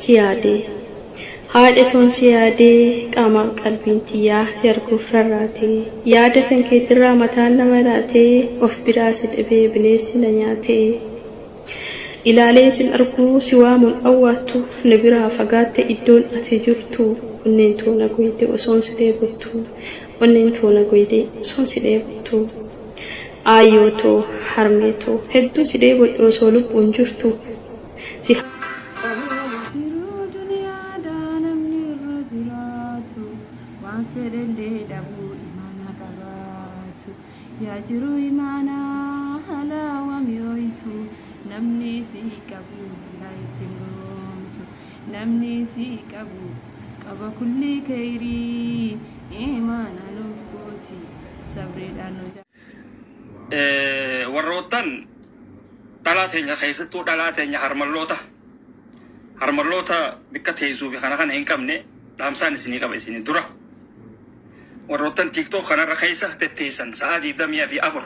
Si yaadee haadha toon si yaadee qaamaaf qalbiin tiyyaa si arguuf rarraatee yaada kan keetirraa mataan nama laatee of biraa si dhabee bineensi na nyaatee ilaalee sin arguu si waamuun awwaattu na biraa fagaatte iddoon ati jirtu onneen toona goyte osoon si dheebottu onneen toona goyte osoon si dheebottu aayyoo too harmee too hedduu si dheebodhe osoo lubbuun jirtu si Jiruu duniyaadhaa namni irra jiraatu waan fedhellee dhabuu imaanaa qabaatu. Yaa jiruu imaanaa halaawaa mi'ooytu namni sii qabu balaa ittiin goomtu. Namni sii qabu qaba kullii keeyrii imaana nuuf gooti sabriidhaan nu Warroottan dhalaa teenya keessattuu dhalaa teenya harmalloota bikka teessuu fi kana kana hin qabne dhaamsaan isinii qaba isinii dura. Warroottan TikTok kanarra keessa tetteessan sa'aa 24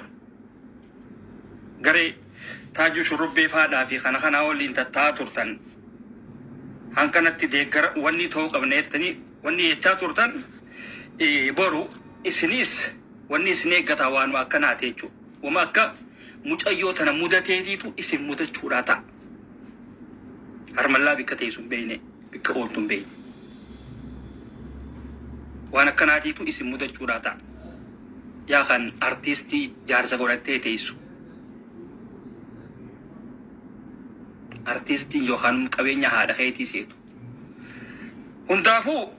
garee taajuu shurrubbee faadhaa fi kana kana waliin tattaa'aa turtan hankanatti deeggara wanni ta'uu qabne jettanii wanni jechaa turtan boru isinis wanni isin eeggataa waanuma akkanaati jechuudha. Wama akka mucayyoo tana mudateetiitu isin mudachuudhaa ta'a. Harmallaa bikka teessu hin beekne bikka ooltu hin beekne. Waan akkanaatiitu isin mudachuudhaa ta'a. Yaa kan artiistii jaarsa godhattee teessu. Artiistiin yookaan qabeenya haadha keetii seetu. Hundaafuu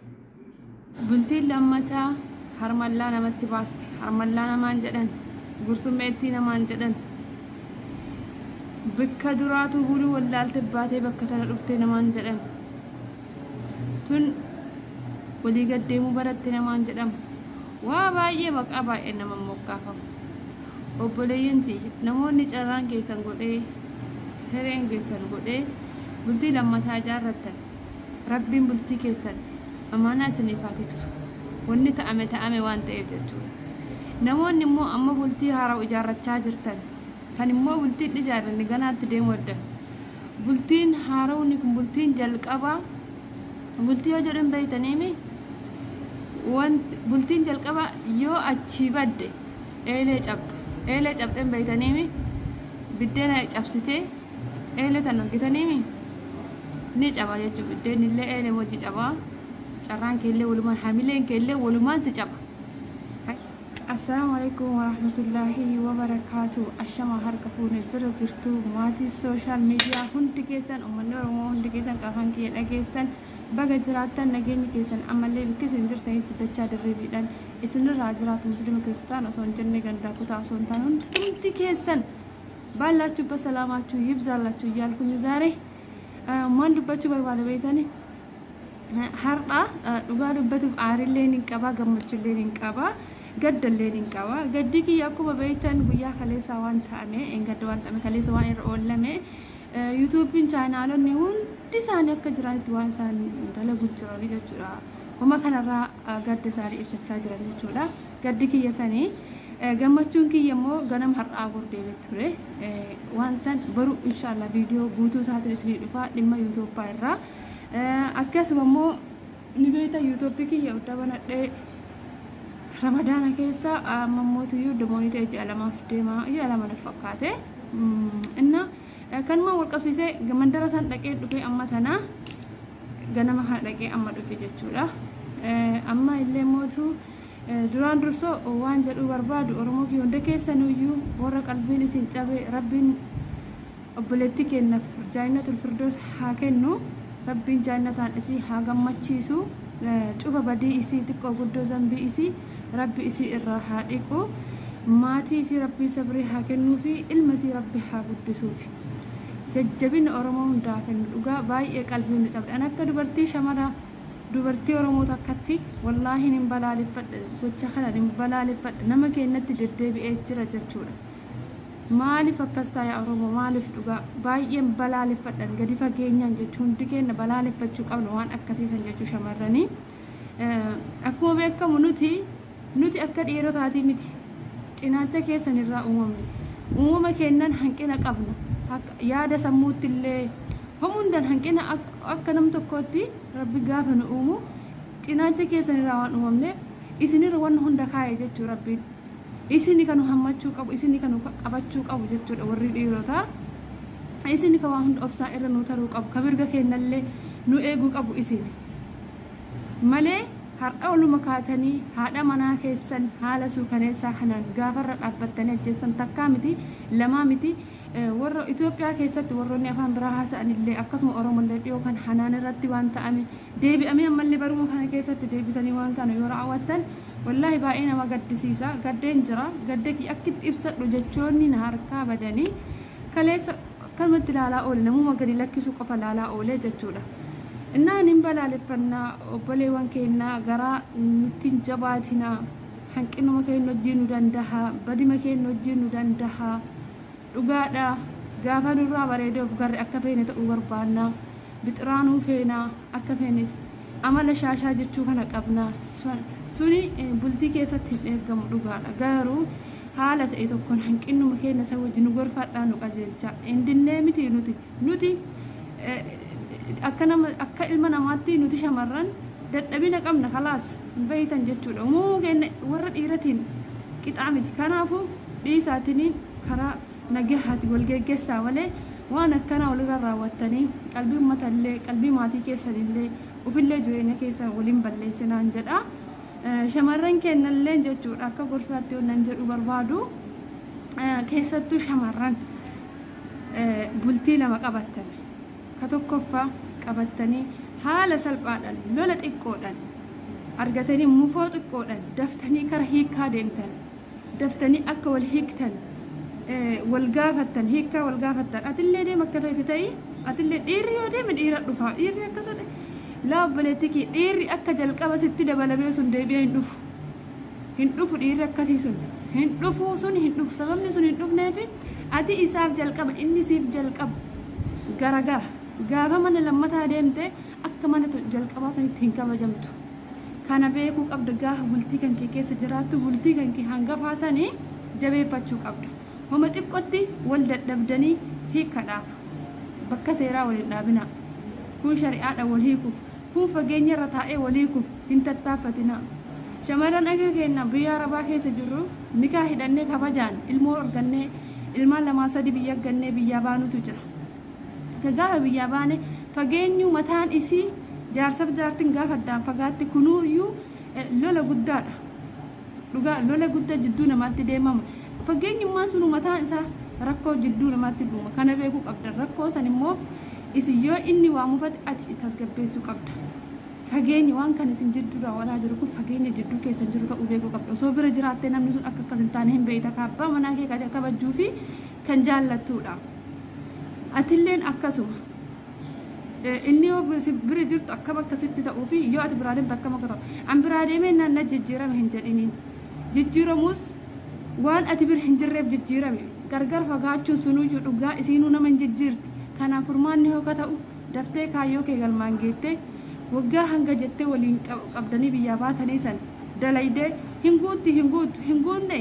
Bultiin lammataa harmallaa namatti baasti. Harmallaa namaan jedhan, gursummeettii namaan jedhan. Bakka duraatu buluu wallaalte baatee bakka tana dhuftee namaan jedhan. Tun walii gad deemuu baratte namaan jedhama. Waa baay'ee maqaa baay'ee nama moggaafamu. Obboleeyyan tiyya namoonni carraan keessan godhee hireen keessan godhee bultii lammataa ijaarrattan Rabbiin bultii keessan amaanaa isiniif haa tiksu. Wanni ta'ame ta'ame waan ta'eef jechuudha. Namoonni immoo amma bultii haaraw ijaarrachaa jirtan kan immoo bultii hin ijaarranne ganaatti deemu adda. Bultiin haarawni kun bultiin jalqabaa bultii yoo jedhu hin beektaniimi wanti bultiin jalqabaa yoo achii badde eelee cabxe eelee cabxe hin beektaniimi biddeena cabsitee eelee tan argitaniimi ni caba jechuudha. Biddeen illee eelee wajji cabaa carraan keellee walumaan hamileen keellee walumaan si caba. Assalaamu alaikum warahmatullaahi wabarakaatu. Ashama harka fuune jira jirtu maatii sooshaal miidiyaa hundi keessan uummanni Oromoo hundi keessan qafan kiyya dhageessan baga jiraattan nageenyi keessan ammallee bakka isin jirtanitti dachaa dirribiidhaan isinirraa jiraatu musliima kiristaan osoo hin jenne gandaa kutaa osoo hin taane hundumti keessan ባላችሁበት ሰላማችሁ ይብዛላችሁ እያልኩኝ ዛሬ ማን dubbachuu barbaada beektani har'a dhugaa dubbatuuf aarillee hin qaba gammachuullee hin qaba gaddallee hin qaba. Gaddi kiyya akkuma beektan guyyaa kaleessa waan ta'ame gadda waan ta'ame kaleessa waan irra oollame yuutuubiin chaanaalonni hundi isaanii akka jiranitti waan isaan dalagu jiran jechuudha. Wama kanarraa gadda isaanii ibsachaa jiran jechuudha. Gaddi kiyya sanii gammachuun kiyya immoo ganama har'aa gordeebee ture. Waan san boru inshaallah viidiyoo guutuu isaatiin isinii dhufaa dhimma yuutuubbaa irraa. Akkasuma immoo ni beekta yuutuubii kiyya udda banadhee ramadaana keessa mammootiyyuu damoonii ta'e ji'a lamaaf deema ji'a lama naf fakkaate. Inna kanuma wal qabsiisee mandara san dhaqee dhufee amma tana ganama kana dhaqee amma dhufe jechuudha. Amma illee mootu duraan dursoo waan jedhuu barbaadu Oromoo kiyya hunda keessanuyyuu warra qalbiin isin cabe Rabbiin obboleettii keenyaaf jaannatul firdoos haa kennu. Rabbiin jaannataan isii haa gammachiisu. Cufa badii isii xiqqoo guddoo zambii isii Rabbi isii irraa haa dhiqu. Maatii isii Rabbii sabrii haa kennuufi ilma isii Rabbi haa guddisuufi. Jajjabina Oromoo hundaa kennu dhugaa baay'ee qalbiin nu cabde. Ani akka dubartii shamara dubartii Oromoo takkatti wallaahi hin balaaleffadha gocha kana hin balaaleffadha nama keenyatti deddeebi'ee jira jechuudha. Maaliif akkas ta'a Oromoo maaliif dhugaa baay'een balaaleffadhan gadi fageenyaan jechuun hundi keenya balaaleffachuu qabna waan akkasiisan jechuu shamarranii. Akkuma beekamu nuti Nuti akka dhiirotaatii miti. Cinaacha keessan irraa uumamne. Uumama keennan hanqina qabna. Yaada sammuutti illee hundaan hanqina akka nam tokkootti Rabbi gaafa nu uumu cinaacha keessan irraa waan uumamneef isinirra waan hunda kaa'e jechuu Rabbiin. Isini kan hammachuu qabu, isini kan qabachuu qabu jechuudha warri dhiirotaa. Isini kan waan hunda obsaa irra nu taruu qabu, kan mirga keenyallee nu eeguu qabu isini. Malee har'a oluma kaatanii haadha manaa keessan haala suukaneessaa kanaan gaafarra dhaabbattanii ajjeessan takkaa miti, lamaa miti. Warra Itoophiyaa keessatti warroonni afaan biraa haasa'anillee akkasuma Oromollee dhiyoo kan hanaan irratti waan ta'ame deebi'amee ammallee baruma kana keessatti deebisanii waan kana yoo raawwattan wallaahi baay'ee nama gaddisiisa. Gaddeen jira, gadda kiyya akkitti ibsadhu jechoonni na harkaa badanii kaleessa akkanumatti ilaalaa oole, namuma gadi lakkisuu qofa ilaalaa oole jechuudha. Innaan hin balaaleffannaa obboleewwan keenyaa, garaa nutti hin jabaatinaa, hanqinuma keenya wajjin nu danda'a, badima keenya wajjin nu danda'a. Dhugaadha, gaafa nurraa bareedee of garre akka feene ta'uu barbaanna, bixiraanuu feenaa akka feenes amala shaashaa jechuu kana qabna. Suni bultii keessatti hin eeggamu dhugaadha. Garuu haala ta'e tokkoon hanqinuma keenya isa wajjin nu gorfadhaa, nu qajeelcha. Hindinnee miti nuti akka nama akka ilma namaatti nuti shamarran dadhabina qabna, kalaas hin beeytan jechuudha. Uumamuu keenya warra dhiiratiin qixaa miti. Kanaafuu dhiisaatiniin karaa nagahaati wal geggeessaa malee waan akkanaa walirra raawwattanii qalbii uummatallee qalbii maatii keessanillee ofillee jireenya keessan waliin balleessinaan jedha. Shamarran keenyallee jechuudha akka gorsaatti wannan jedhu barbaadu, keessattuu shamarran bultii lama qabattan ka tokkoffaa qabattanii haala salphaadhaan lola xiqqoodhaan argatanii mufoo xiqqoodhaan daftanii kara hiikkaa deemtan, daftanii akka wal hiiktan wal gaafattan, hiikkaa wal gaafattan. Atillee deema akka feete ta'i, atillee dhiirri yoo deeme dhiira dhufa, dhiirri akkasuma laa obboleettii kee dhiirri akka jalqaba sitti dabalamee sun deebi'ee hin dhufu, hin dhufu dhiirri akkasii sun hin dhufu, sun hin dhufu. Sababni sun hin dhufneef ati isaaf jalqaba, inni siif jalqaba garagara. Gaafa mana lammataa deemte akka mana jalqabaa sanitti hin kabajamtu. Kana beekuu qabda. Gaafa bultii kan kee keessa jiraattu bultii kan kee hangafaa sanii jabeeffachuu qabda. Homa xiqqootti wal dadhabdanii hiikadhaaf bakka seeraa waliin dhaabinaa. Kun shari'aadha wal hiikuuf, kun fageenya irra taa'ee wal hiikuuf hin tattaaffatinaa. Shamarran akka keenya biyya Arabaa keessa jirru nikaa hidhannee kabajaan ilmoo argannee ilmaan lamaa sadi biyya gannee biyyaa baanutu jira. Gaafa biyyaa baane fageenyu mataan isii jaarsaaf jaartiin gaafa addaan fagaatti kunuuyyuu lola guddaadha. Dhugaa lola guddaa jidduu namaatti deemama. Fageenyummaan sunu mataan isaa rakkoo jidduu namaatti dhuuma. Kana beekuu qabda. Rakkoo san immoo isin yoo inni waa mufate ati tasgabbeessuu qabda. Fageenyi waan kan isin jidduu raawwataa jiru kun fageenya jidduu keessan jiru ta'uu beekuu qabda. Osoo bira jiraattee namni sun akka akkas hin taane hin beekta. Abbaa manaa kee kabajjuu fi kan jaallattudha. Atilleen akkasuma. Inni yoo bira jirtu akkam akkasitti ta'uu fi yoo ati biraa deemte akkam akka ta'u. An biraa deemee naan na jijjiirame hin jedhiniin. Jijjiiramus waan ati bira hin jirreef jijjiirame. Gargar fagaachuun sunuyyuu dhugaa isiinuu nama hin jijjiirti. Kanaaf furmaanni hooka ta'u daftee kaayyoo kee galmaan geettee waggaa hanga jettee waliin qabdanii biyyaa baatanii san dalaydee hin guutti hin guuttu hin guunne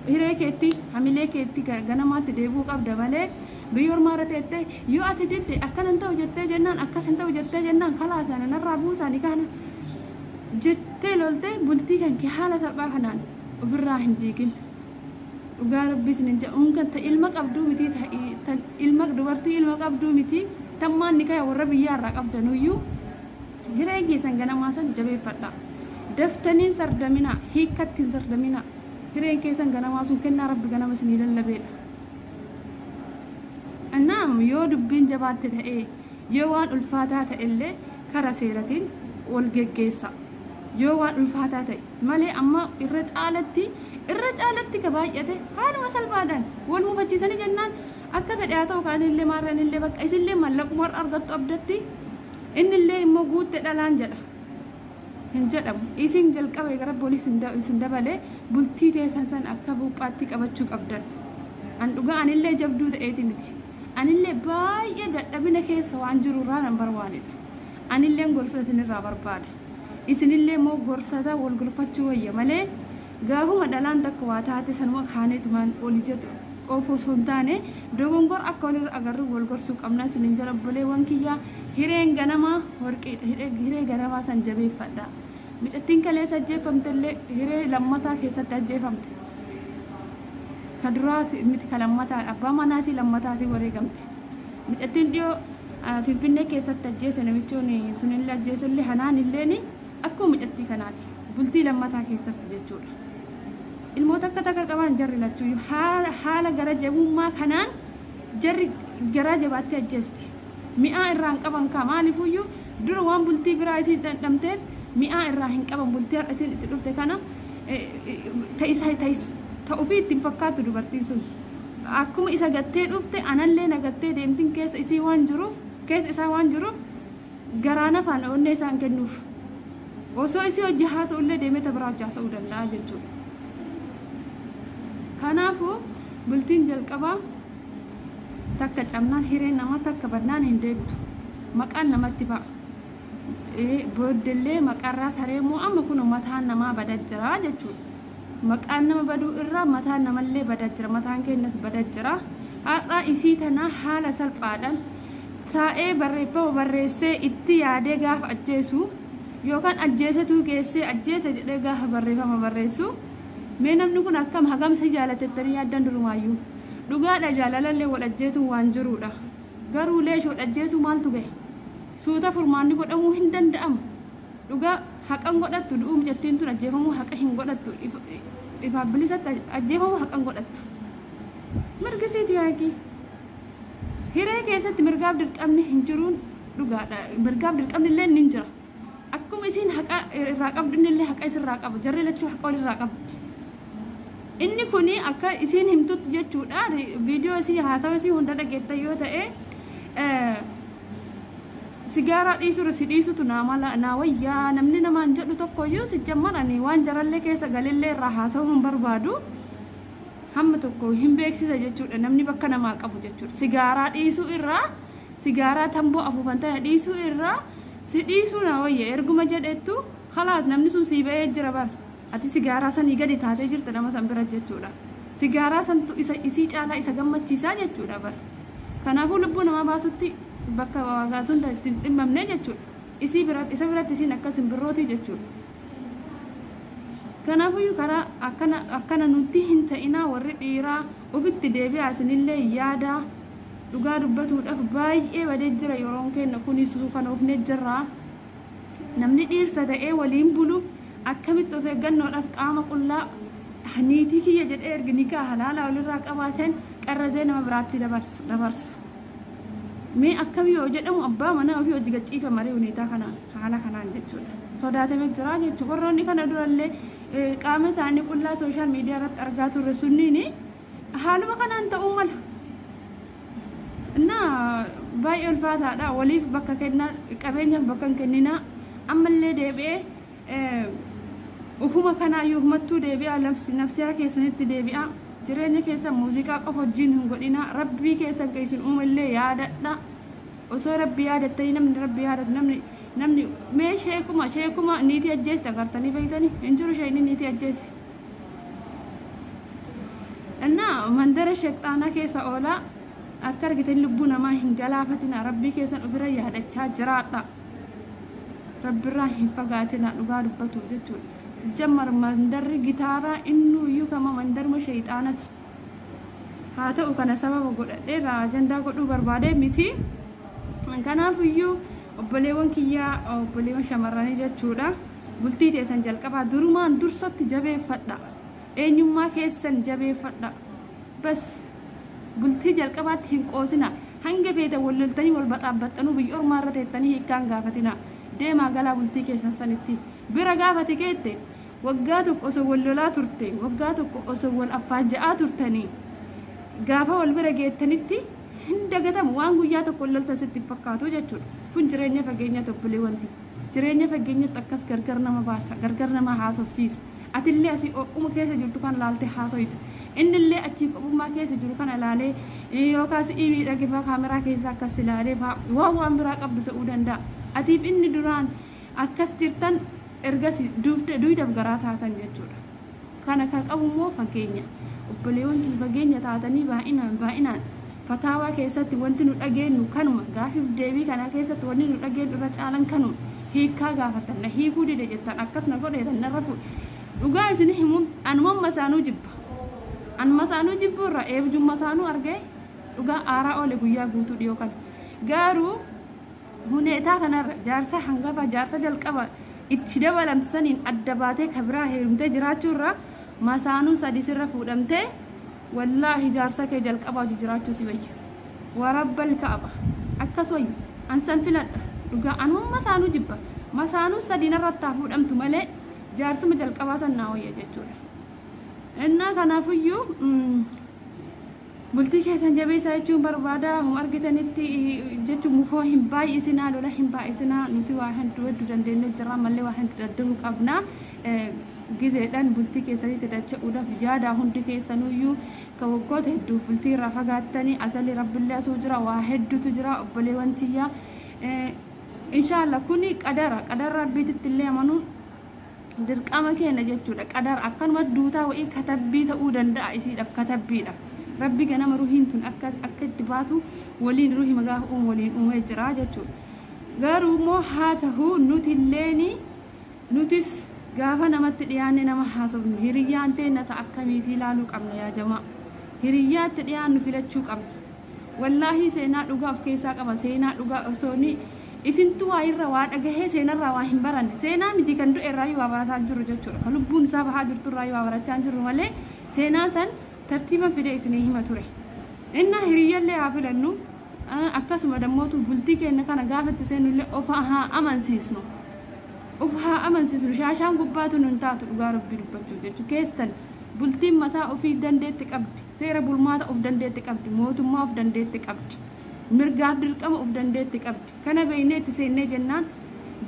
hiree keetti hamilee keetti ganamaatti deebi'uu qabda malee biyya ormaa irra teettee yoo ati didde akkana hin ta'u jettee jennaan akkas hin ta'u jettee jennaan kalaasana narraa buusaani kana jettee loltee bultii kan kee haala salphaa kanaan ofirraa hin diigin. Dhugaa Rabbii isin hin jedhu kan ta'e ilma qabduu miti, tan ilma dubartii ilma qabduu miti, tammaan ni kaya warra biyyaa irraa qabdanuyyuu hiree keessan ganamaa san jabeeffadha. Daftanii sardaminaa, hiikkatti hin sardaminaa. Hireen keessan ganamaa sun kennaa Rabbi ganama isinii lallabeedha. Naam yoo dubbiin jabaatte ta'ee yoo waan ulfaataa ta'ellee kara seeratiin wal geggeessa. Yoo waan ulfaataa ta'e malee amma irra caalatti ka baay'ate haaluma salphaadhaan wal mufachiisanii jennaan akka fedhe haa ta'u kaanillee maarranillee bakka isillee mallaquma argattu abdatti innillee immoo guutte dhalaan jedha. Hin jedhamu. Isin jalqaba gara booliis isin dabalee bultii teessan san akka buuphaatti qabachuu qabdan. An dhugaa anillee jabduu ta'eeti miti. Anillee baay'ee dadhabina keessa waan jiru irraa nan barbaanidha. Anillee gorsa isinirraa barbaada. Isinillee immoo gorsata wal gorfachuu wayya malee Gaafuma dhalaan takka waa taate sanuma kaaneetumaan olii jedhu of osoo hin taane dogongor akka walirra agarru wal gorsuu qabna isinin jala obboleewwan kiyyaa. Hireen ganamaa warqiidha. Hiree ganamaa san jabeeffadha. Micattiin kaleessa ajjeefamtellee hiree lammataa keessatti ajjeefamte. Ka duraati miti, ka lammataa abbaa manaasii lammataatiin wareegamte. Micattiin dhiyoo Finfinnee keessatti ajjeese namichoon sunillee ajjeesellee hanaan illeen akkuma micattii kanaati. Bultii lammataa keessatti jechuudha. Ilmoota akka takka qaban jarri lachuu haala gara jabummaa kanaan jarri garaa jabaatti ajjeesti. Mi'aa irraa hin qaban kaa maaliifuyyuu dura waan bultii biraa isiin dhandhamteef mi'aa irraa hin qaban. Bultii har'a isiin itti dhufte kana ta'ufii ittiin fakkaattu dubartiin sun. Akkuma isa gattee dhufte anallee na gattee deemtiin keessa isii waan jiruuf keessa isaa waan jiruuf garaa nafaan onnee isaan kennuuf. Osoo isii hojii haasa'ullee deemee ta biraa hojii haasa'uu danda'a jechuudha. Kanaafuu bultiin jalqabaa takka cabnaan hireen namaa takka badnaan hin deebitu. Maqaan namatti ba'a. Booddellee maqaarraa taree immoo amma kun mataan namaa badaa jira jechuudha. Maqaan nama baduu irraa mataan namallee badaa jira. Mataan keenyas badaa jira. Har'a isii tanaa haala salphaadhaan taa'ee barreeffama barreessee itti yaadee gaafa ajjeesu yookaan ajjeesetuu geessee ajjeese jedhee gaafa barreeffama barreessu mee namni kun akkam hagam si jaalatettanii yaaddan durumaayyuu. Dhugaadha, jaalalallee wal ajjeesuun waan jiruudha. Garuu leesh wal ajjeesuu maaltu gahe? Suuta furmaanni godhamuu hin danda'amu. Dhugaa haqan godhattu du'uu micattiin tun ajjeefamuu haqa hin godhattu. Ifaaf bilisatti ajjeefamuu haqan godhattu. Mirga siiti yaaqii. Hiree keessatti mirgaaf dirqamni hin jiruun dhugaadha. Mirgaaf dirqamni illee ni jira. Akkuma isiin haqa irraa qabdu inni illee haqa isirraa qaba. Jarri lachuu haqa walirraa qabdi. Inni kuni akka isiin himtutti jechuudha. Viidiyoo isii haasawa isii hunda dhageettan yoo ta'e sigaaraa dhiisuudha si dhiisutu naa mala naa wayyaa namni namaan jedhu tokkoyyuu si jammarani waan jarallee keessa galillee irraa haasawuu hin barbaadu. Hamma tokko hin beeksisa jechuudha namni bakka namaa qabu jechuudha. Sigaaraa dhiisuu irraa sigaaraa tamboo afuufan tana dhiisuu irraa si dhiisuu naa wayya erguma jedhettu khalaas namni sun sii ba'ee jira bara. Ati sigaaraa sanii gadi taatee jirta nama san bira jechuudha. Sigaaraa santu isa isii caalaa isa gammachiisaa jechuudha bara. Kanaafuu lubbuu namaa baasutti bakka waaqaa sun ittiin dhimmamne jechuudha. Isii biratti isa biratti isiin akka simbirrooti jechuudha. Kanaafuyyuu karaa akkana akkana nutti hin ta'inaa warri dhiiraa ofitti deebi'aa isinillee yaadaa dhugaa dubbatuudhaaf baay'ee badee jira yeroon keenya kunis kan oofnee jirra. Namni dhiirsa ta'ee waliin bulu akkamitti of eeggannoodhaaf qaama qullaa niitii kiyya jedhee ergi nikaa halaalaa walirraa qabaatan qarrazee nama biraatti dabarsa. Mee akkam yoo jedhamu abbaa manaa ofii hojii gachiifa marii huneetaa kanaan haala kanaan jechuudha. Sodaatamee jira jechuudha. Warroonni kana durallee qaama isaanii qullaa sooshaal miidiyaa irratti argaa turre sunniin haaluma kanaan ta'uu mala. Innaa baay'ee ulfaataadha. Waliif bakka kennaa qabeenyaaf bakka hin kenninaa ammallee deebi'ee ufuma kanaayyuu ufumattuu deebi'aa nafsiyaa keessanitti deebi'aa. Jireenya keessan muuziqaa qofa wajjin hin godhinaa. Rabbii keessan kan isin uumellee yaadadha. Osoo rabbi yaadattanii namni rabbi yaadatu namni mee sheekuma niitii ajjeeste agartanii beektanii hin jiru sheekni niitii ajjeese. Innaa mandara sheexaanaa keessa oolaa akka argitan lubbuu namaa hin galaafatina. Rabbii keessan ofirra yaadachaa jiraadha. Rabbirraa hin fagaatina dhugaa dubbatuuf jechuudha. Jammar mandarri gitaaraa innuyyuu kama mandarma sheexaanati. Haa ta'u kana sababa godhadheerra ajandaa godhuu barbaadee miti. Kanaafiyyuu obboleewwan kiyyaa obboleewwan shamarranii jechuudha. Bultii teessan jalqabaa durumaan dursatti jabeeffadha. Eenyummaa keessan jabeeffadha. Bas bultii jalqabaatti hin qoosina. Hanga feetan wal loltanii wal baxaabbaxxanuu biyya ormaa irra teettanii hiikkaan gaafatina. Deemaa galaa bultii keessan sanitti. Bira gaafate keette waggaa tokko osoo wal lolaa turte waggaa tokko osoo wal affaajja'aa turtanii gaafa wal bira geettanitti hin dagatamu waan guyyaa tokko wal loltan sitti hin fakkaatu jechuudha. Kun jireenya fageenyaa obboleewwanti. Jireenya fageenyatti akkas gargar nama baasa gargar nama haasofsiisa. Atillee asii ophuma keessa jirtu kana laaltee haasoyita. Innillee achii qophummaa keessa jiru kana laalee yookaas miidhagee fa'aa kaameraa keessa akkas ilaalee fa'aa waan waan biraa qabdu ta'uu danda'a. Atiif inni duraan akkas jirtan ergas duudaaf garaa taatan jechuudha. Kana kan qabu immoo fageenya. Obboleewwan kiyya fageenya taatanii baay'inaan baay'inaan fataawaa keessatti wanti nu dhageenyu kanuma gaafiif deebii kana keessatti wanni nu dhageenyu irra caalan kanuma hiikkaa gaafatan na hiikuu dide jettan akkas na godheetan narra fuudhe. Dhugaa isin himuun anuma masaanuu jibba. An masaanuu jibbu irra eebjuun masaanuu argee dhugaa aaraa oole guyyaa guutuu dhiyoo kana. Garuu huneetaa kanarra jaarsa hangafa jaarsa jalqaba itti dabalamsaniin adda baatee kabiraa heerumtee jiraachuu irra masaanuu sadi sirra fuudhamtee wallaahi jaarsa kee jalqaba hojii jiraachuu si wayya. Warabbal ka'aba akkas wayya an san filadha dhugaa anuma masaanuu jibba masaanuu sadi narratti haa fuudhamtu malee jaarsuma jalqabaa san naa wayya jechuudha. Innaa kanaafiyyuu bultii keessan jabeessaa jechuun barbaada. Hum argitanitti jechuun mufoo hin baay'isinaa, lola hin baay'isinaa. Nuti waa hedduu hedduu dandeenye jirra mallee waa hedduu danda'uu qabna. Gizeedhaan bultii keessanitti dacha'uudhaaf yaada hundi keessanuyyuu kan waggoota hedduu bultii irraa fagaattanii azalii rabbillee asuu jira waa hedduutu jira obboleewwan tiyyaa. Inshaallah kuni qadara qadara rabbiititti illee amanuun dirqama keenya jechuudha. Qadara akkanuma duutaa wa'ii katabbii ta'uu danda'a isiidhaaf katabbiidha. Rabbi ganama ruhiin tun akka akka itti baatu waliin ruhii magaafa uumu waliin uumee jira jechuudha. Garuu immoo haa ta'u nuti illeeni nutis gaafa namatti dhiyaanne nama haasofnu hiriyyaan teenna ta'a akkamiitii ilaaluu qabna yaa jamaa. Hiriyyaatti dhiyaannu filachuu qabna. Wallaahi seenaa dhugaa of keessaa qaba seenaa dhugaa osoo ni isintu waa irra waa dhagahee seenarraa waa hin baranne seenaa miti kan du'e irraa waa barataa jiru jechuudha. Kan lubbuun isaa bahaa jirtu irraa waa barachaa jiru malee seenaa san tartiiban fidee isinii hima ture. Inna hiriyyallee haa filannu akkasuma dammootu bultii keenya kana gaafa itti seennullee of haa amansiisnu. Of haa amansiisnu shaashaan gubbaatu nun taatu dhugaa rabbii dubbachuu jechuudha. Keessan bultiin mataa ofii dandeetti qabdi. Seera bulmaata of dandeetti qabdi. Mootummaa of dandeetti qabdi. Mirgaaf dirqama of dandeetti qabdi. Kana beeynee itti seennee jennaan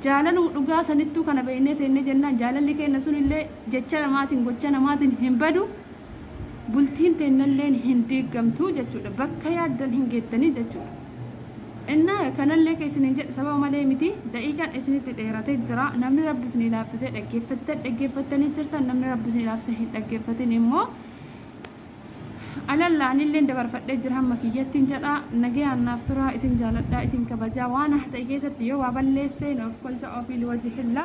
jaalaluu dhugaa sanittuu kana beeynee seennee jennaan jaalalli keenya sunillee jecha namaatiin gocha namaatiin hin badu. Bultiin teennalleen hin diigamtu jechuudha. Bakka yaaddan hin geettanii jechuudha. Innaa kanallee keessaniin jedhe sababa malee miti daqiiqaan isinitti dheeratee jira. Namni rabbi isinii laaffisee dhaggeeffattan dhaggeeffattanii jirtan namni rabbi isinii laaffisee hin dhaggeeffatin immoo alallaanillee dabarfadhee jira hamma kiyyattiin jedha. Nagayaan naaf turaa isin jaaladhaa isin kabajaa waan haasa'e keessatti yoo waa balleessee nuuf kolcha ofii wajji hilla.